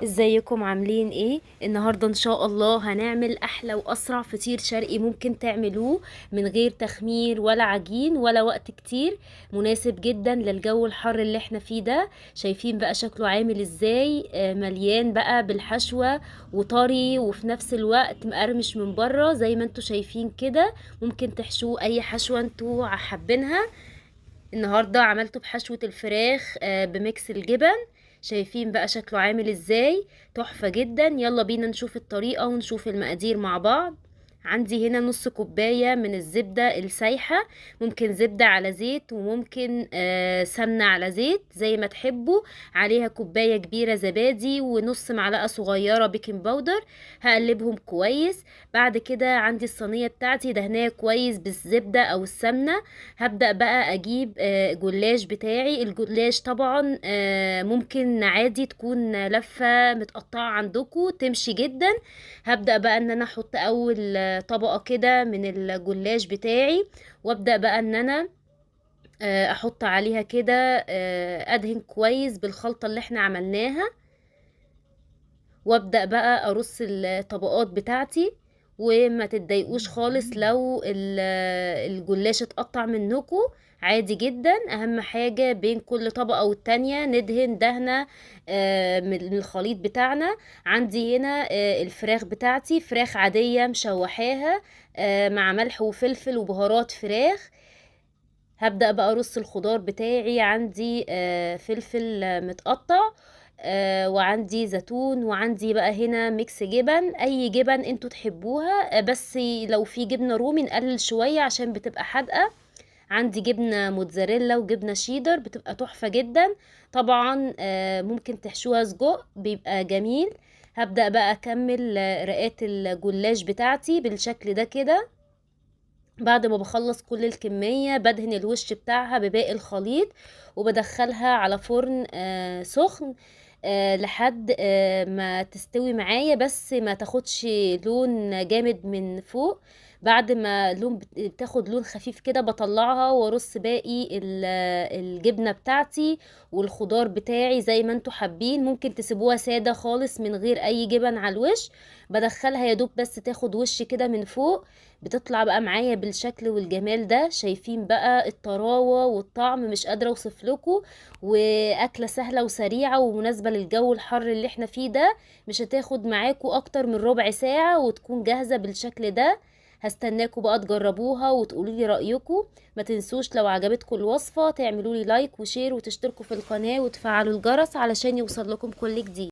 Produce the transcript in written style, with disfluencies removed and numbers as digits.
ازيكم عاملين ايه؟ النهارده ان شاء الله هنعمل احلى واسرع فطير شرقي ممكن تعملوه من غير تخمير ولا عجين ولا وقت كتير، مناسب جدا للجو الحر اللي احنا فيه ده. شايفين بقى شكله عامل ازاي؟ مليان بقى بالحشوة وطري، وفي نفس الوقت مقرمش من بره زي ما انتوا شايفين كده. ممكن تحشوه اي حشوة انتوا حابينها. النهارده عملته بحشوة الفراخ، ب mix الجبن. شايفين بقى شكله عامل ازاي؟ تحفة جدا. يلا بينا نشوف الطريقة ونشوف المقادير مع بعض. عندي هنا نص كوباية من الزبدة السايحة، ممكن زبدة على زيت وممكن سمنة على زيت زي ما تحبوا. عليها كوباية كبيرة زبادي ونص معلقة صغيرة baking powder. هقلبهم كويس. بعد كده عندي الصينية بتاعتي دهناها كويس بالزبدة او السمنة. هبدأ بقى اجيب جلاش بتاعي. الجلاش طبعا ممكن عادي تكون لفة متقطعة عندكم، تمشي جدا. هبدأ بقى ان انا احط اول طبقة كده من الجلاش بتاعي، وابدأ بقى ان انا احط عليها كده، ادهن كويس بالخلطة اللي احنا عملناها، وابدأ بقى ارص الطبقات بتاعتي. وما تتضايقوش خالص لو الجلاش اتقطع منكم، عادي جدا. اهم حاجة بين كل طبقة والتانية ندهن دهنة من الخليط بتاعنا. عندي هنا الفراخ بتاعتي، فراخ عادية مشوحاها، مع ملح وفلفل وبهارات فراخ. هبدأ بقى ارص الخضار بتاعي. عندي فلفل متقطع، وعندي زيتون، وعندي بقى هنا mix جبن، اي جبن انتوا تحبوها، بس لو في جبنة رومي نقلل شوية عشان بتبقى حادقة. عندي جبنة موتزاريلا وجبنة شيدر بتبقى تحفة جدا. طبعا ممكن تحشوها سجق بيبقى جميل. هبدأ بقى اكمل رقات الجلاش بتاعتي بالشكل ده كده. بعد ما بخلص كل الكمية بدهن الوش بتاعها بباقي الخليط، وبدخلها على فرن سخن لحد ما تستوي معايا، بس ما تاخدش لون جامد من فوق. بعد ما بتاخد لون خفيف كده بطلعها وارص باقي الجبنة بتاعتي والخضار بتاعي زي ما انتوا حابين. ممكن تسيبوها سادة خالص من غير اي جبن على الوش. بدخلها يا دوب بس تاخد وش كده من فوق، بتطلع بقى معايا بالشكل والجمال ده. شايفين بقى الطراوة والطعم، مش قادرة اوصف لكم. واكلة سهلة وسريعة ومناسبة للجو الحر اللي احنا فيه ده. مش هتاخد معاكم اكتر من ربع ساعة وتكون جاهزة بالشكل ده. هستناكم بقى تجربوها وتقولوا لي رأيكم. ما تنسوش لو عجبتكم الوصفة تعملوا لي like و share وتشتركوا في القناة وتفعلوا الجرس علشان يوصل لكم كل جديد.